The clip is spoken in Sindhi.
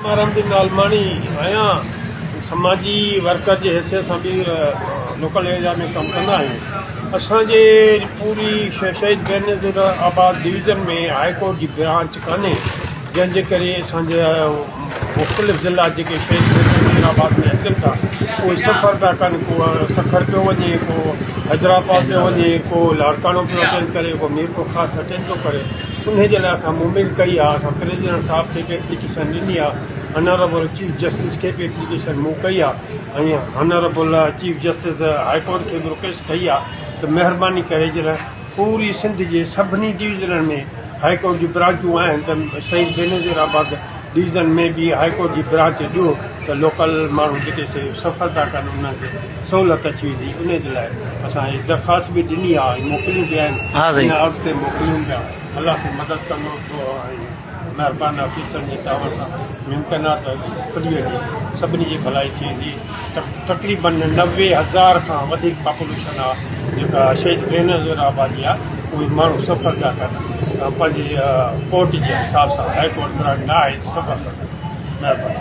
مان رمضان عالماڻي آهيان سماجي ورڪر جي حيثيت سان به لوڪل ايريا ۾ ڪم ڪندا آهيون اسان جي پوري شهيد بينظير آباد ڊويزن ۾ هائي ڪورٽ جي برانچ ڪانهي جنهن جي ڪري اسان جا مختلف ضلعا جيڪي شهيد بينظير آباد ۾ اچن ٿا اهي سفر پيا ڪن ڪو سکر پيو وڃي ڪو حيدرآباد پيو وڃي ڪو لاڙڪاڻو پيو اٽينڊ ڪري ڪو ميرپورخاص اٽينڊ ٿو ڪري انهي جي لاء اسان موومينٽ ڪئي آهي اسان پريزيڊنٽ صاحب کي به ايپليڪيشن ڏني آهي آنربل چيف جسٽس کي به ايپليڪيشن مون ڪئي آهي ۽ honourable chief justice high court کي به رڪويسٽ ڪئي آهي ته مهرباني ڪري جڏهن پوري سنڌ جي سڀني ڊويزنن ۾ هائي ڪورٽ جون برانچون آهن ته شهيد بينظير آباد ڊويزن ۾ به هائي ڪورٽ جي برانچ ڏيو ته لوڪل ماڻهو جيڪي سي سفر ٿا ڪن انهن کي سهولت اچي ويندي انهي جي لاء اسان هي درخواست به ڏني آهي ۽ موڪليون به آهن ان عرض تي موڪليون پيا الله سائين مدد ڪندو ۽ مهربان آفيسرن جي تعاون سان ممڪن آهي ته کلي ويندي سڀني جي ڀلائي ٿي ويندي تقريبن 90 هزار کان وڌيڪ پاپوليشن آهي جيڪا شهيد بينظير آباد جي آهي اهي ماڻهو سفر پيا ڪن پنهنجي ڪورٽ جي حساب سان هائي ڪورٽ برانچ نه آهي سفر پيا ڪن مهرباني.